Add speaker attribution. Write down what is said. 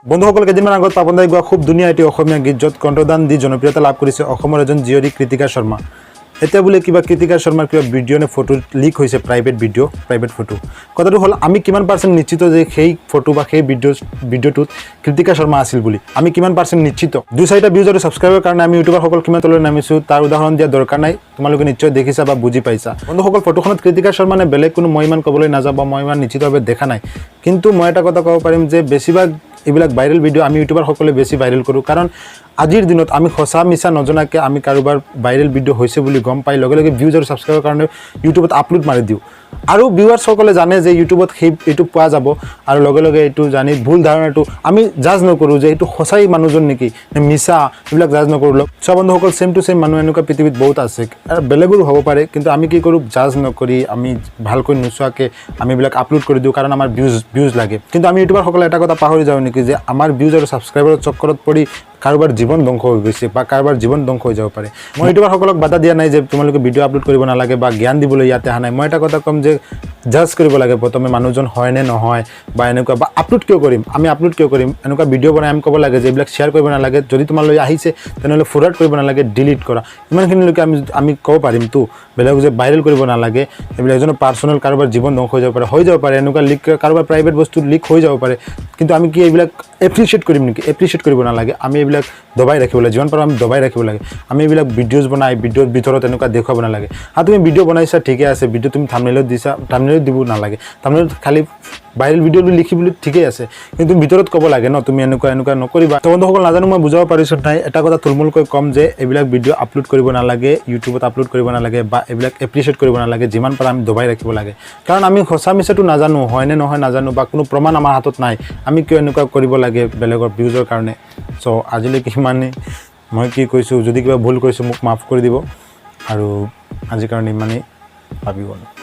Speaker 1: বন্ধুসকল, কেইদিনমান আগত পাপনদাই গোৱা খুব ধুনীয়া এটি অসমীয়া গীত, য'ত কণ্ঠদান দি জনপ্ৰিয়তা লাভ কৰিছে অসমৰ এজন জীয়ৰী কৃতিকা শৰ্মা। এতিয়া বোলে কিবা কৃতিকা শৰ্মাৰ কিবা ভিডিঅ' নে ফটো লিক হৈছে, প্ৰাইভেট ভিডিঅ', প্ৰাইভেট ফটো। কথাটো হ'ল, আমি কিমান পাৰ্চেণ্ট নিশ্চিত যে সেই ফটো বা সেই ভিডিঅ'টোত কৃতিকা শৰ্মা আছিল বুলি? আমি কিমান পাৰ্চেণ্ট নিশ্চিত? দুই চাৰিটা ভিউজ আৰু ছাবস্ক্ৰাইবৰ কাৰণে আমি ইউটিউবাৰসকল কিমান তললৈ নামিছোঁ, তাৰ উদাহৰণ দিয়া দৰকাৰ নাই। তোমালোকে নিশ্চয় দেখিছা বা বুজি পাইছা। বন্ধুসকল, ফটোখনত কৃতিকা শৰ্মা নে বেলেগ কোনো, মই ইমান ক'বলৈ নাযাওঁ বা মই ইমান নিশ্চিতভাৱে দেখা নাই। কিন্তু মই এটা কথা ক'ব পাৰিম যে বেছিভাগ এইবিলাক ভাইৰেল ভিডিঅ' আমি ইউটিউবাৰসকলে বেছি ভাইৰেল কৰোঁ। কাৰণ আজিৰ দিনত আমি সঁচা মিছা নজনাকৈ আমি কাৰোবাৰ ভাইৰেল ভিডিঅ' হৈছে বুলি গম পাই লগে লগে ভিউজ আৰু ছাবস্ক্ৰাইবৰ কাৰণে ইউটিউবত আপলোড মাৰি দিওঁ। আৰু ভিউৱাৰ্ছসকলে জানে যে ইউটিউবত সেই এইটো পোৱা যাব আৰু লগে লগে এইটো জানি ভুল ধাৰণাটো, আমি জাজ নকৰোঁ যে এইটো সঁচাই মানুহজন নেকি নে মিছা, এইবিলাক জাজ নকৰোঁ। চোৱা বন্ধুসকল, ছেম টু ছেম মানুহ এনেকুৱা পৃথিৱীত বহুত আছে আৰু বেলেগৰো হ'ব পাৰে। কিন্তু আমি কি কৰোঁ? জাজ নকৰি, আমি ভালকৈ নোচোৱাকৈ আমি এইবিলাক আপলোড কৰি দিওঁ, কাৰণ আমাৰ ভিউজ লাগে। কিন্তু আমি ইউটিউবাৰসকলে এটা কথা পাহৰি যাওঁ নেকি যে আমাৰ ভিউজ আৰু ছাবস্ক্ৰাইবাৰৰ চক্কৰত পৰি কাৰোবাৰ জীৱন ধ্বংস হৈ গৈছে বা কাৰোবাৰ জীৱন ধ্বংস হৈ যাব পাৰে। মই ইউটিউবাৰসকলক বাধা দিয়া নাই যে তোমালোকে ভিডিঅ' আপলোড কৰিব নালাগে বা জ্ঞান দিবলৈ ইয়াতে অহা নাই। মই এটা কথা ক'ম যে জাজ কৰিব লাগে প্ৰথমে, মানুহজন হয় নে নহয় বা এনেকুৱা বা আপলোড কিয় কৰিম আমি, আপলোড কিয় কৰিম? এনেকুৱা ভিডিঅ' বনাই আমি ক'ব লাগে যে এইবিলাক শ্বেয়াৰ কৰিব নালাগে। যদি তোমালৈ আহিছে, তেনেহ'লে ফৰৱাৰ্ড কৰিব নালাগে, ডিলিট কৰা। ইমানখিনিলৈকে আমি ক'ব পাৰিমতো বেলেগ যে ভাইৰেল কৰিব নালাগে। এইবিলাক এজনৰ পাৰ্চনেল, কাৰোবাৰ জীৱন ধ্বংস হৈ যাব পাৰে, হৈ যাব পাৰে। এনেকুৱা লিক, কাৰোবাৰ প্ৰাইভেট বস্তু লিক হৈ যাব পাৰে। কিন্তু আমি কি এইবিলাক এপ্ৰিচিয়েট কৰিম নেকি? এপ্ৰিচিয়েট কৰিব নালাগে। আমি এইবিলাক দবাই ৰাখিব লাগে। যিমান পাৰোঁ আমি দবাই ৰাখিব লাগে। আমি এইবিলাক ভিডিঅ'জ বনাই ভিডিঅ'ৰ ভিতৰত এনেকুৱা দেখুৱাব নালাগে। আৰু তুমি ভিডিঅ' বনাইছা, ঠিকে আছে। ভিডিঅ' তুমি থামনেলত দিছা, থামনেলত দিব নালাগে। থামনেলত খালি ভাইৰেল ভিডিঅ' বুলি লিখিবলৈ ঠিকেই আছে, কিন্তু তুমি ভিতৰত ক'ব লাগে ন, তুমি এনেকুৱা এনেকুৱা নকৰিবা। তো বন্ধুসকল, নাজানো মই বুজাব পাৰিছোঁ নাই। এটা কথা থুলমূলকৈ ক'ম যে এইবিলাক ভিডিঅ' আপলোড কৰিব নালাগে, ইউটিউবত আপলোড কৰিব নালাগে বা এইবিলাক এপ্ৰিচিয়েট কৰিব নালাগে। যিমান পাৰা আমি দবাই ৰাখিব লাগে, কাৰণ আমি সঁচা মিছাটো নাজানো, হয়নে নহয় নাজানো বা কোনো প্ৰমাণ আমাৰ হাতত নাই। আমি কিয় এনেকুৱা কৰিব লাগে বেলেগৰ ভিউজৰ কাৰণে? চ' আজিলৈকে ইমানেই। মই কি কৈছোঁ, যদি কিবা ভুল কৰিছোঁ মোক মাফ কৰি দিব। আৰু আজিৰ কাৰণে ইমানেই ভাবি গ'লোঁ।